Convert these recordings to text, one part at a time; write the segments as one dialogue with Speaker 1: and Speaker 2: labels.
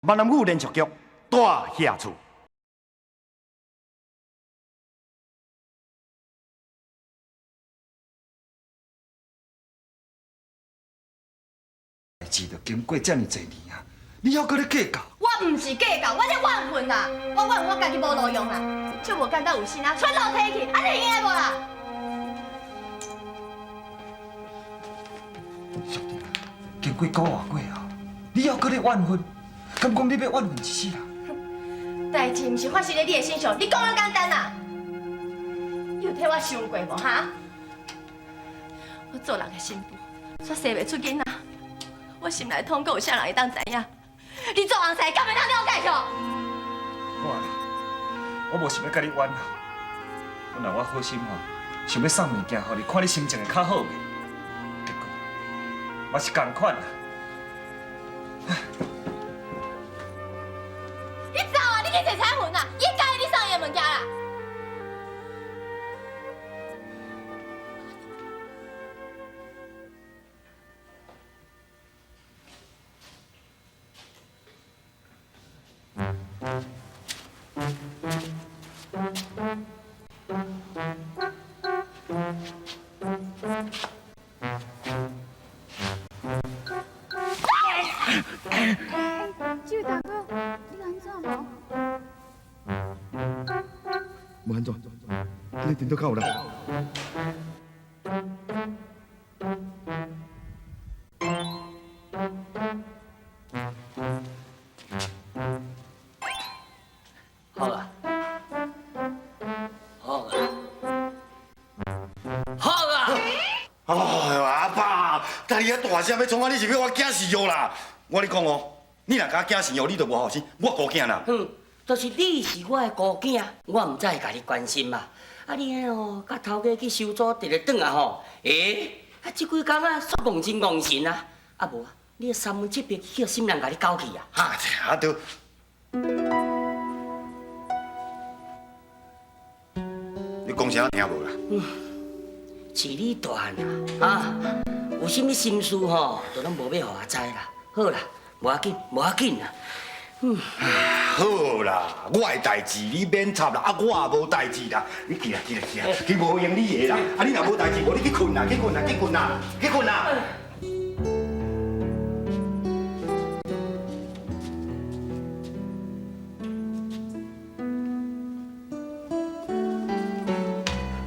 Speaker 1: 闽南语连续剧《大侠厝》。
Speaker 2: 代志就经过遮尔济年啊，你犹阁咧计较？
Speaker 3: 我毋是计较，我咧怨恨啦！我怨恨我家己无路用啦，这无简单有心啊，出路提去，按呢会用的无啦？
Speaker 2: 小弟啊，经过九外过后，你犹阁咧怨恨，敢讲你欲怨恨一世人？
Speaker 3: 代志毋是发生咧你的身上，你讲了简单啦。你有替我想过无哈？我做人的新妇，煞生袂出囡仔，我心内痛阁有啥人会当知影？你做翁婿，敢会当了解著？
Speaker 2: 我啦，我无想欲共你冤啦。本来我好心吼，想欲送物件予你，看你心情会较好袂？结果嘛是仝款啦。
Speaker 3: 你走啊！你去坐彩云啊！伊介意你送伊的物件啦。
Speaker 4: 这位大哥，你按怎无？
Speaker 5: 无按怎，你电脑较有力。
Speaker 6: 好啊，好啊，好啊！
Speaker 1: 哎呦，阿爸，但你遐大声欲创啊？你是欲我囝死药啦？我跟你讲哦，你若共我囝死药，你就无孝心，我姑囝啦。
Speaker 6: 哼，就是你是我的姑囝，我毋知会共你关心嘛。啊，你彼哦，佮头家去收租直直转啊吼，欸，啊这几工啊，煞戆神戆神啊。啊无啊，你的三文七笔去予啥人共你搞去啊？哈？
Speaker 1: 啊著。你讲啥我听无啦？
Speaker 6: 是你大汉啊，啊，有啥物心事吼，都拢无欲予我知啦。好啦，无要紧，无要紧啦。
Speaker 1: 好啦，我的代志你免插啦，啊，我也无代志啦。你起来，起来，起来，去无用你的啦。啊，你若无代志，无你去睏啦，去睏啦，去睏啦，去睏啦。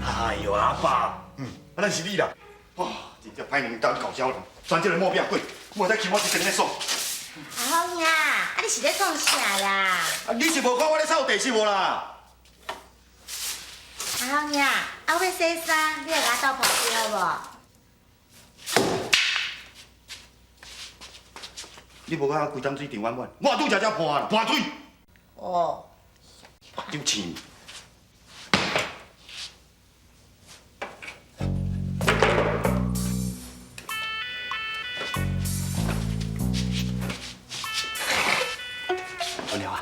Speaker 1: 哎呦，阿爸，啊，咱是你啦。哇，真正歹两当搞笑人，全这个毛病鬼，我再起我一定咧爽。
Speaker 7: 阿虎兄，啊你是咧创啥啦？
Speaker 1: 啊，你是无看我咧扫地是无啦？
Speaker 7: 阿虎兄，啊我欲洗衫，你会共我斗泼水好无？
Speaker 1: 你无看我规桶水涨满满，我拄才才泼啦，泼水。
Speaker 7: 哦。
Speaker 1: 丢钱。文了啊，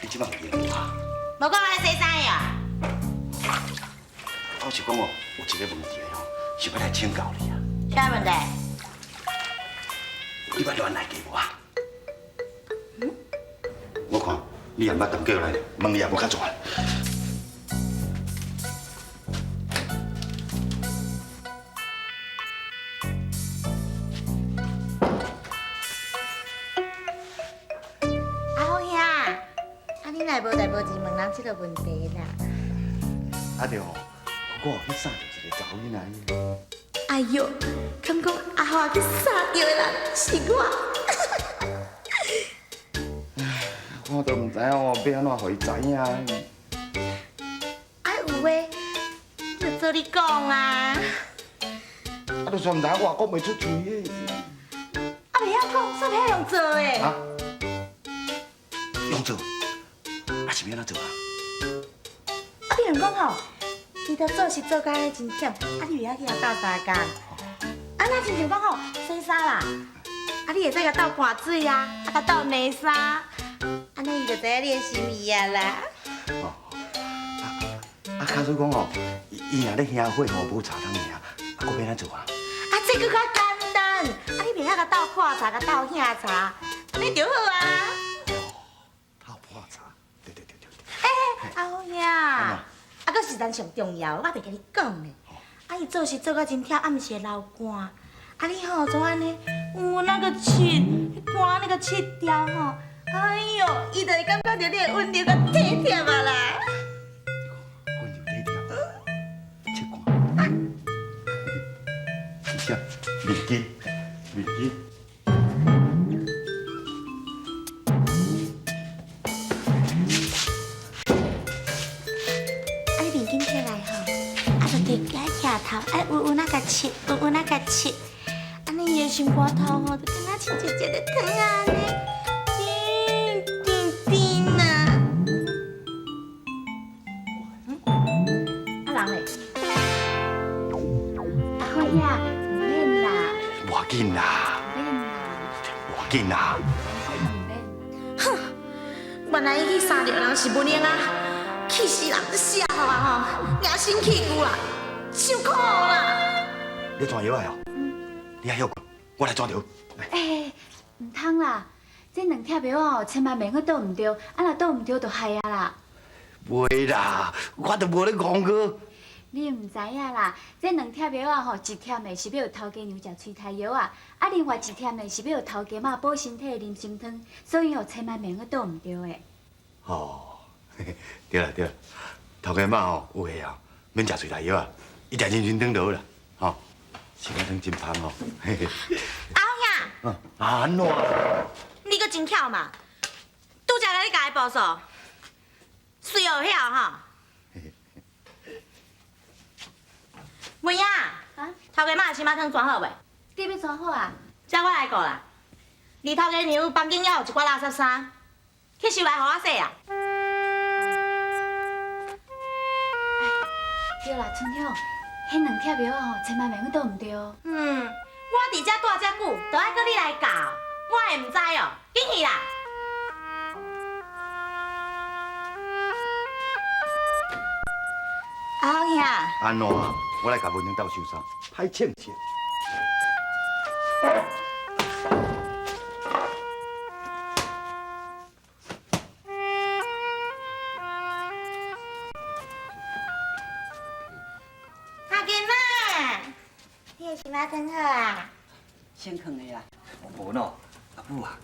Speaker 1: 你这摆有闲无啊？
Speaker 7: 无讲我咧洗衫呀。
Speaker 1: 我是讲哦，有一个问题吼，想欲来请教你啊。
Speaker 7: 啥问题？
Speaker 1: 你捌恋爱过无啊？我看你也毋捌谈过来，问你也无较全。
Speaker 7: 阿虎兄，啊你若无代无志问人这个问题啦？
Speaker 1: 啊对吼，我有去捎著一个查某囡仔。
Speaker 7: 哎哟，敢讲阿虎去捒著的人是我？
Speaker 1: 我都毋知影哦，欲按怎予伊知影。
Speaker 7: 啊有话，你就做你讲啊。
Speaker 1: 啊，就煞毋知影，我也讲袂出嘴的。
Speaker 7: 啊，袂晓讲，煞袂晓用做的。
Speaker 1: 啊？用做？啊是欲按怎做啊？
Speaker 7: 啊，比如讲吼，伊都做事做甲真忝，啊你袂晓去共斗相共。啊，若亲像讲吼，洗衫啦，啊你会使共斗泼水啊，啊共斗洗衫，按呢伊就知影你的心意啊啦。
Speaker 1: 哦，啊，假使讲吼，伊若咧兄火吼无炒汤尔，啊，阁欲按怎做啊？
Speaker 7: 啊，这阁较简单，啊你袂晓共鬥泡茶，共鬥喝茶，按呢就好啊。
Speaker 1: 鬥泡茶，對對對對。
Speaker 7: 欸，阿虎兄，啊，閣是咱上重要，我袂共你講咧。啊，伊做事做甲真忝，暗時會流汗。啊，你吼總按呢，有那個拭，汗那個拭掉吼，哎喲，伊就會感覺著你的溫柔佮體貼啊啦。
Speaker 1: 溫柔體貼，拭汗。是啥？面巾，面巾。
Speaker 7: 啊，你面巾摕來吼，啊，就摕來額頭，愛溫溫仔共拭，溫溫仔共拭。按呢伊的心肝頭吼，就敢若親像一个糖仔按呢，甜甜甜啊。啊，人咧？
Speaker 4: 阿虎兄，毋免啦，
Speaker 1: 無要緊啦，
Speaker 4: 毋免啦，
Speaker 1: 無要緊啦。
Speaker 4: 毋免。
Speaker 7: 哼，原來伊去相著人是無能啊，氣死人！死啊吼，硬身氣骨啦，受苦啦！
Speaker 1: 你轉藥啊？你愛歇睏，我來轉著。
Speaker 4: 欸，毋通啦，這兩帖藥哦，千萬袂用倒毋著，啊若倒毋著就害啊啦。
Speaker 1: 袂啦，我都無咧戇過。
Speaker 4: 你毋知影啦，這兩帖藥啊吼，一帖的是欲予頭家娘食催胎藥啊，啊另外一帖的是欲予頭家媽補身體的人參湯，所以哦，千萬袂用倒毋著的。
Speaker 1: 哦，對啦對啦，頭家媽吼有的啊，免食催胎藥啊，伊食人參湯就好啦，吼。心肝湯真芳哦。
Speaker 7: 阿虎兄，
Speaker 1: 啊，按怎？
Speaker 7: 你閣真巧嘛，拄才共你教的步數，隨學曉吼。妹仔，
Speaker 4: 啊，
Speaker 7: 頭家媽的心仔湯煮好未？
Speaker 4: 你欲煮好啊？
Speaker 7: 這我來顧啦。你頭家娘房間猶有一寡垃圾衫，去收來予我洗啊。
Speaker 4: 對啦，春香，彼兩帖藥吼，千萬袂用倒毋著哦。
Speaker 7: 嗯，我佇遮蹛遮久，就愛閣你來教，我會毋知哦。緊去啦！阿虎兄，
Speaker 1: 按怎？我來共文英鬥收衫，歹稱稱。
Speaker 7: 頭家媽，你的心仔湯好啊？
Speaker 6: 先囥下啦。
Speaker 2: 無喏，阿母啊，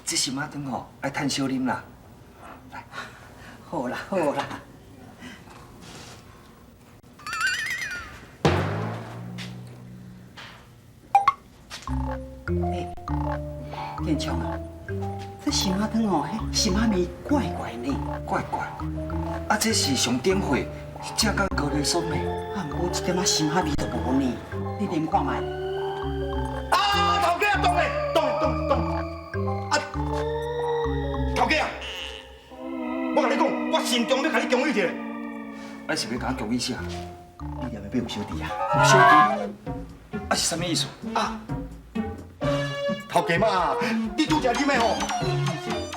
Speaker 2: 這心仔湯吼愛趁少啉啦。來，
Speaker 6: 好啦好啦。欸，建昌啊，這心仔湯哦，彼心仔味怪怪呢。
Speaker 2: 怪怪。啊，這是上頂貨，正甲高麗參呢。
Speaker 6: 啊，毋過一點仔心仔味都無呢，你啉看覓。
Speaker 1: 啊，頭家啊，凍咧，凍凍凍！啊，頭家啊，我共你講，我慎重欲共你恭喜一下。
Speaker 2: 啊，是欲共我恭喜啥？
Speaker 1: 你踮咧欲有小弟啊？
Speaker 2: 有小弟？啊，是啥物意思？
Speaker 1: 啊，頭家媽，你拄才啉的吼，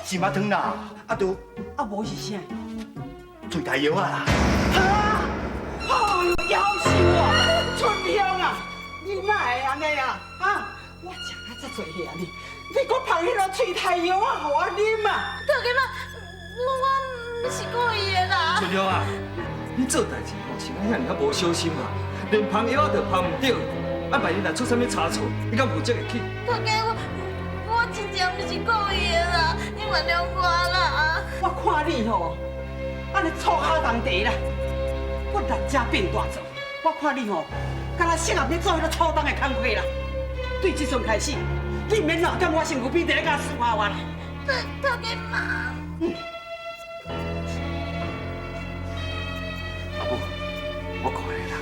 Speaker 1: 心仔湯啦，啊都
Speaker 6: 啊，無是啥？
Speaker 1: 催胎藥啊啦！
Speaker 6: 哈！哎喲，夭壽啊！春香啊，你哪會按呢啊？啊！我食啊遮濟遐呢，你閣放彼落催胎藥啊，予我啉啊！
Speaker 3: 頭家媽，我毋是故意的啦。
Speaker 2: 春香啊，你做代誌吼是按呢遐爾無小心啊，連芳藥仔都芳毋著，啊，萬一若出啥物差錯，你敢負責會起？
Speaker 3: 頭家，我真正毋是故意的啦，你原諒我啦。
Speaker 6: 我看你吼，按呢醋烤當地啦，我力才變大做，我看你吼，敢若適合欲做彼个醋桶的工課啦。對這陣開始，你毋免留踮我身軀邊，佇咧共侍候我啦。
Speaker 3: 頭家媽。
Speaker 2: 阿母，我看你啦，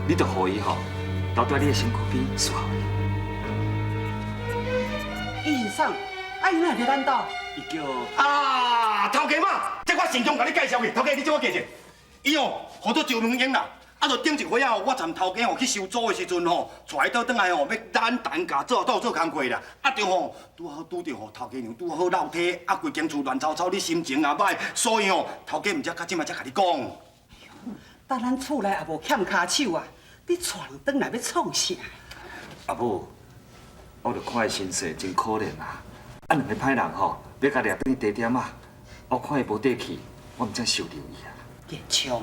Speaker 2: 你就予伊吼留踮你的身軀邊侍候你。
Speaker 6: 伊是啥？啊，伊哪會佇咱兜？
Speaker 2: 伊叫
Speaker 1: 啊，頭家媽，這我慎重共你介紹去，頭家你借我記者。伊哦，號做趙文英啦。啊，就頂一回仔吼，我參頭家吼去收租的時陣吼，帶伊倒轉來吼，欲咱等共做倒做工課啦。啊，著吼，拄好拄著吼，頭家娘拄好落體，啊，規間厝亂糟糟，你心情也歹，所以吼，頭家毋才較這擺才共你講。
Speaker 6: 但咱厝內也無欠跤手啊，你帶人轉來欲創啥？
Speaker 2: 阿母，我就看伊身世真可憐啊，啊兩个歹人吼，欲共掠轉去茶店仔，我看伊無底氣，我毋才收留伊啊。
Speaker 8: 建昌，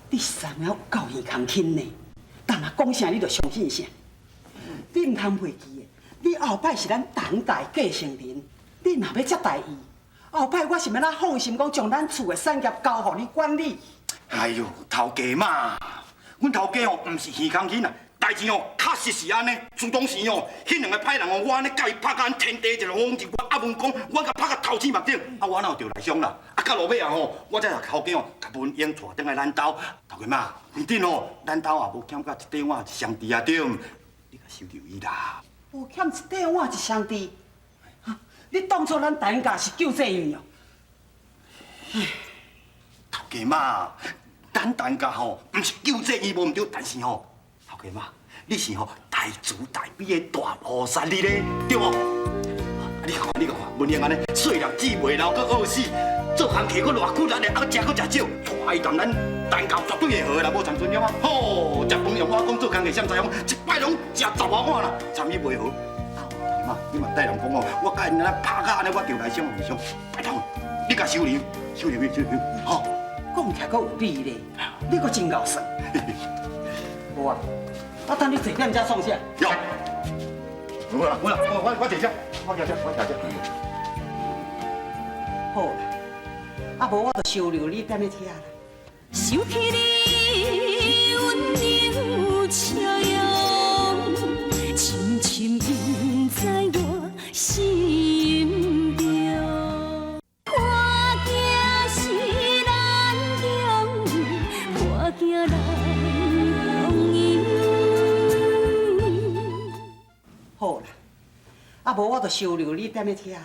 Speaker 8: 你三仔有夠耳空輕呢，但若講啥你就相信啥。你毋通袂記的，你後擺是咱陳家的繼承人，你若欲接代伊，後擺我是欲按怎放心講將咱厝的產業交予你管理？
Speaker 1: 哎喲，頭家媽，阮頭家哦，毋是耳空輕啊，代誌哦，確實是按呢。自當時哦，彼兩个歹人哦，我按呢共伊拍甲按天地一個風，我阿文講，我共拍甲頭青目頂，啊，我哪有著內傷啦？啊，到落尾啊吼，我才共頭家哦，共文英帶轉來咱兜。頭家媽，反正吼，咱兜也無欠甲一塊碗一雙箸啊，對毋？你共收留伊啦。
Speaker 8: 無欠一塊碗一雙箸，你當作咱陳家是救濟院哦？
Speaker 1: 頭家媽，咱陳家吼，毋是救濟院無毋對，但是吼，頭家媽，你是吼大慈大悲的大菩薩你咧，對無？你看，你看，文英按呢，細粒姊袂老，閣惡死，做工課閣偌骨力的，啊，閣食閣食少，帶伊踮咱陳家絕對會好的啦，無參春香啊！吼，食飯用我講做工課，誰知影一擺攏食十外碗啦，參伊袂好。媽，你嘛帶人講哦，我共𪜶按呢拍甲按呢，我著內傷毋傷，拜託，你共收留，收留伊，收留，吼。
Speaker 8: 講起來閣有理咧，你閣真𠢕算。無啊，啊等你坐踮遮創啥？
Speaker 1: 喲，好啦好啦，我坐遮，我徛遮，我徛遮。
Speaker 8: 好啦，啊無我就收留你踮咧遮啦。
Speaker 9: 想起你溫柔笑容，深深印在我心中。破镜是難中，破鏡難逢迎。
Speaker 8: 好啦，啊無我就收留你踮咧遮啦。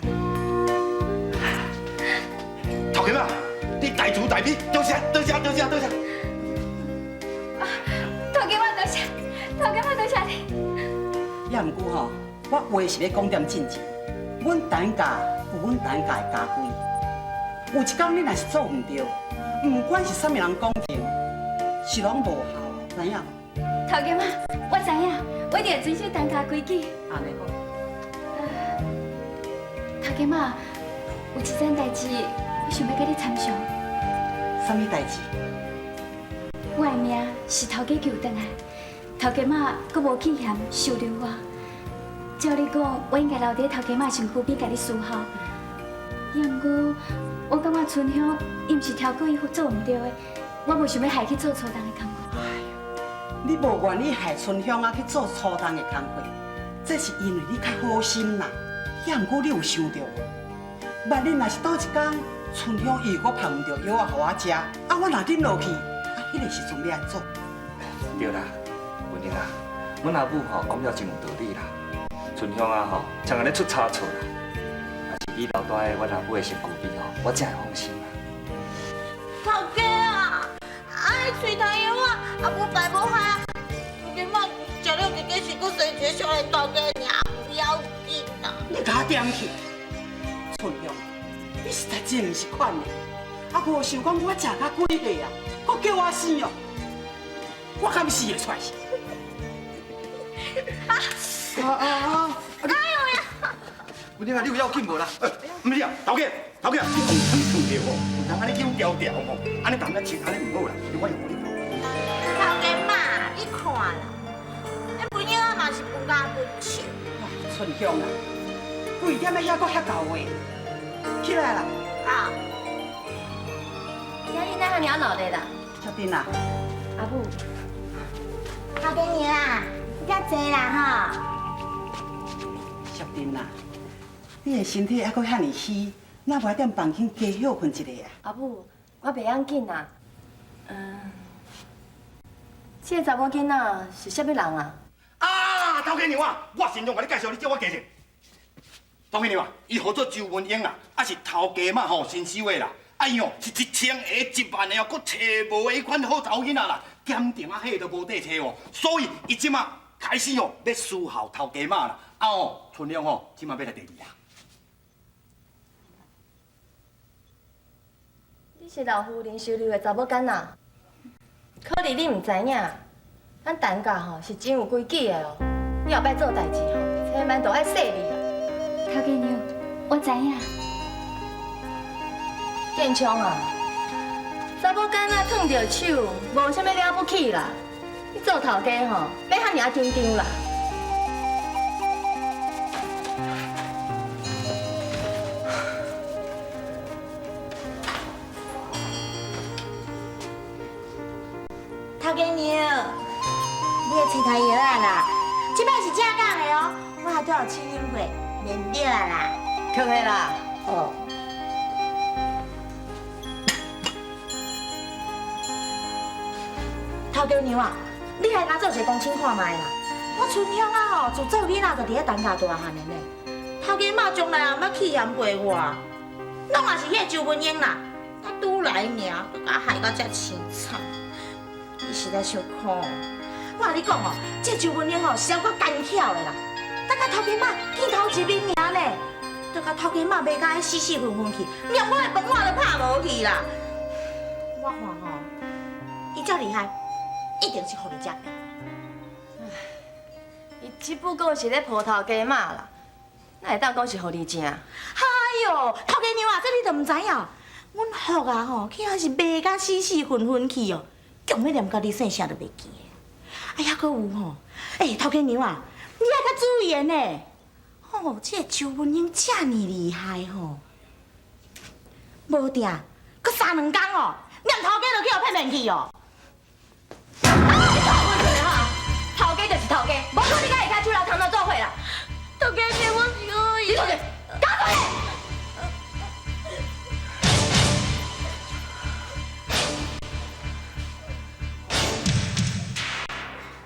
Speaker 1: 頭家媽，你大慈大悲，多謝多謝多謝多謝。
Speaker 4: 頭家媽多謝，頭家媽多謝你。
Speaker 8: 也毋過吼，我話是欲講點真情，阮陳家有阮陳家的家規，有一工你若是做毋著，毋管是啥物人講情，是攏無效的，知影無？
Speaker 4: 頭家媽，我知影，我一定會遵守陳家規矩。
Speaker 8: 按呢好。
Speaker 4: 頭家媽，有一件代誌，我想欲佮你參詳。
Speaker 8: 啥物代誌？
Speaker 4: 我的命是頭家救轉來，頭家媽閣無棄嫌收留我。照理講，我應該留佇頭家媽身軀邊共你侍候。也毋過，我感覺春香伊毋是超過伊做毋著的，我無想欲害去做粗重的工課。
Speaker 8: 你無願意害春香仔去做粗重的工課，這是因為你較好心啦。也毋過你有想著無？萬一若是倒一工，春香伊又閣曝毋著藥仔予我食，啊，我若忍落去，啊，彼个時陣欲按怎？
Speaker 2: 對啦，文英啊，阮阿母吼講了真有道理啦。春香啊吼，常按呢出差錯啦，若是你留蹛佇阮阿母的身軀邊吼，我才會放心啦。
Speaker 7: 頭家啊，啊，喙頭藥啊，啊無排無害啊，頭家媽食了一个是閣生一個少年頭家爾，不要緊啊。
Speaker 8: 你共我點去？春香，你實在真毋是款的，啊無想講我食甲幾歲啊，閣叫我生哦，我敢死會出來是？
Speaker 5: 啊啊啊！
Speaker 7: 哎呦呀！
Speaker 5: 文英啊，你有要緊無啦？
Speaker 1: 毋是啊，頭家，頭家，你講烫燙著吼，毋通按呢扭條條吼，按呢淡仔穿按呢毋好啦，我用你看。
Speaker 7: 頭家媽，你看啦，彼文英仔嘛是不咬不笑。
Speaker 8: 春香啊，跪踮咧遐閣遐厚話，起來啦！
Speaker 7: 啊！
Speaker 3: 今日哪遐爾鬧熱啦？
Speaker 8: 小珍啊，
Speaker 3: 阿母，
Speaker 7: 頭家娘啊，你較濟啦吼。
Speaker 8: 小珍啊，你的身體猶閣遐爾虛，哪無愛踮房間加歇睏一下啊？
Speaker 3: 阿母，我袂要緊啦。嗯，這個查某囡仔是啥物人啊？
Speaker 1: 啊，頭家娘啊，我慎重共你介紹，你借我加者。頭家娘啊，伊號做周文英啦，啊是頭家媽吼新收的啦。哎喲，是一千个、一萬個哦，閣揣無的彼款好查某囡仔啦，檢定啊彼都無得揣哦，所以伊這馬開始哦，欲侍候頭家媽啦。啊哦，春香吼，這馬欲來第二啊。
Speaker 3: 你是老夫人收留的查某囡仔，可能你毋知影，咱陳家吼是真有規矩的哦。你後擺做代誌吼，千萬都愛細膩啊。
Speaker 4: 頭家娘，我知影。
Speaker 3: 建昌啊，查某囡仔燙著手，無啥物了不起啦。你做頭家吼，別遐爾仔緊張啦。
Speaker 7: 頭家娘，你的吹頭藥仔啦，這擺是正港的哦，我還拄有試飲過，免對啊啦。
Speaker 8: 客氣啦。
Speaker 7: 哦。頭家娘啊，你來共做一個公親看覓啦。我春香啊吼，自做囡仔就佇咧陳家大漢的呢。頭家媽從來也毋捌氣嫌過我，攏嘛是彼個周文英啦，才拄來爾，閣共害到遮凄慘。你實在傷苦。我共你講哦，這周文英吼是猶閣奸巧的啦，才共頭家媽見頭一面爾呢，就共頭家媽賣甲死死混混去，連我的飯碗都拍無去啦。我看吼，伊遮厲害，一定是予你食。
Speaker 3: 伊只不過是咧抱頭家媽啦，哪會當講是予你食？
Speaker 7: 哎喲，頭家娘啊，這你都毋知影，阮福啊吼，去遐是賣甲死死混混去哦。強欲連佮你姓啥都袂記的，啊，猶閣有吼，欸，頭家娘啊，你愛較注意的呢。吼，這個周文英遮爾厲害吼，無定，閣三兩工哦，連頭家都去予騙騙去哦。
Speaker 3: 啊！你講阮出來哈，頭家就是頭家，無可能佮伊牽手來頭腦做伙啦。
Speaker 7: 頭家娘，我是惡意。
Speaker 3: 你出去，交出去！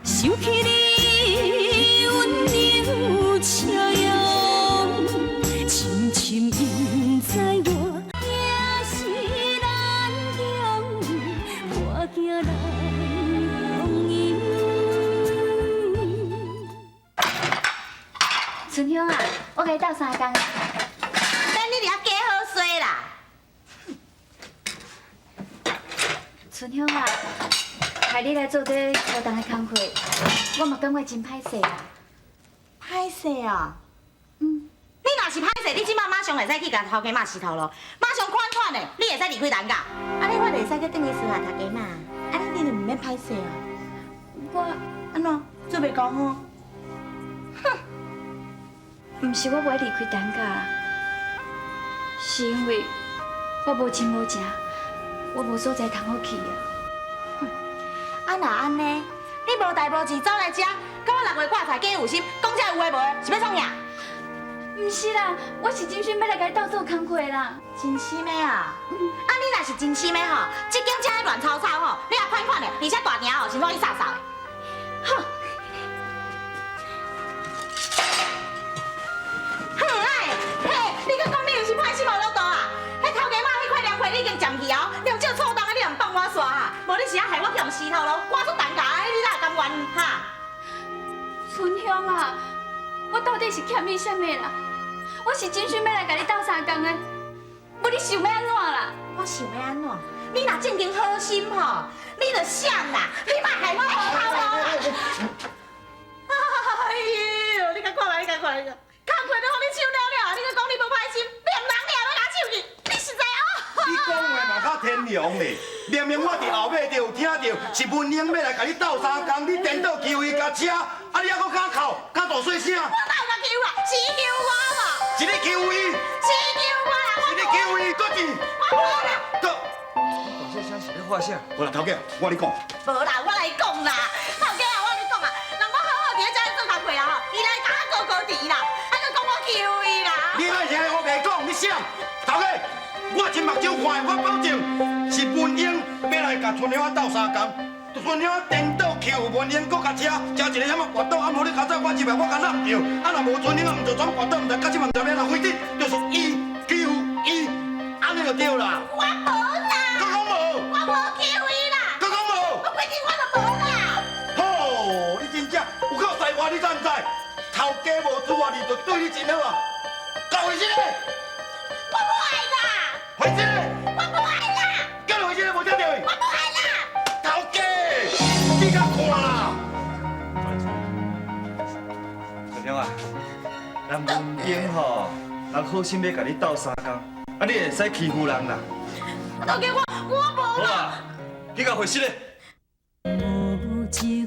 Speaker 9: 想起你溫柔笑容，深深印在我，也是難強，破鏡來相迎。
Speaker 4: 春香啊，我共你鬥相共。
Speaker 7: 等你佇遐假好勢啦。
Speaker 4: 春香啊。派你來做這粗重的工課，我嘛感覺真歹勢啊。
Speaker 7: 歹勢啊？
Speaker 4: 嗯。
Speaker 7: 你若是歹勢，你這擺馬上會使去共頭家媽洗頭路，馬上款款的，你會使離開陳家。按呢我就會使去轉去侍候頭家媽。按呢你就毋免歹勢啊。
Speaker 4: 我
Speaker 7: 按怎做袂到吼？
Speaker 4: 哼，毋是我無愛離開陳家，是因為我無親無情，我無所在通好去啊。
Speaker 7: 啊若按呢，你無代無誌走來遮，佮我六月掛菜假有心，講這有的無的，是欲創啥？
Speaker 4: 毋是啦，我是真心欲來共你鬥做工課啦。
Speaker 7: 真心的啊？啊，你若是真心的吼，這間遮亂糟糟吼，你也款款的，而且大埕吼，先攏去掃掃的。好。哼哎，嘿，你閣講你有是歹心無落道啊？彼頭家媽彼塊涼皮你已經占去哦，連這醋重的你也毋放我煞哈？無你是愛害我去予死頭路，趕出陳家，你哪會甘願哈？
Speaker 4: 春香啊，我到底是欠你啥物啦？我是真心欲來共你鬥相共的，無你想欲按怎啦？
Speaker 7: 我想欲按怎？你若正經好心吼，你就想啦，你莫害我無頭路啦！哎喲，你共看覓，你共看，你工課都予你搶了了，你閣講你無歹心，連人掠都共搶去，你實在哦！
Speaker 1: 你講話嘛較天良咧，明明我佇後尾就有聽著，是文英欲來共你鬥相共，你顛倒求伊共車，啊你猶閣敢哭，敢大細聲？
Speaker 7: 我哪有共求啊？是伊求我嘛？
Speaker 1: 是你求伊？
Speaker 7: 是伊求我啦！
Speaker 1: 是你求伊，閣是？
Speaker 7: 我無啦。
Speaker 1: 閣。
Speaker 2: 大細聲是咧話啥？
Speaker 1: 無啦，頭家，我共你講。
Speaker 7: 無啦，我來講啦，頭家啊，我共你講啊，人我好好佇咧遮做工課啦吼，伊來共我高高甜啦，啊閣講我求伊啦。
Speaker 1: 你莫聽我白講，你想，頭家，我親目睭看的，我保證是文英欲來共春香仔鬥相共，春香仔顛倒求文英，閣共車，車一個啥物跋倒，啊無你較早我入來我共揽著，啊若無春香仔毋就怎跋倒，毋知到這嘛毋知欲按怎回事，就是伊求伊，按呢就對啦。
Speaker 7: 我無啦。
Speaker 1: 閣講無？
Speaker 7: 我無求伊啦。
Speaker 1: 閣講無？
Speaker 7: 我規定我就無啦。
Speaker 1: 吼，你真正有夠才華，你知毋知？頭家無主啊，你就對你真好啊。夠回事咧？
Speaker 7: 我無愛啦。
Speaker 1: 回事咧？
Speaker 7: 我無愛啦。
Speaker 1: 叫你回事咧，無聽著伊？
Speaker 7: 我無愛啦。
Speaker 1: 頭家，你較看啦。
Speaker 2: 英吼，人好心欲共你鬥相共，啊你會使欺負人啦？
Speaker 3: 頭家，我無
Speaker 2: 好啦，去共回室咧。
Speaker 9: 無情。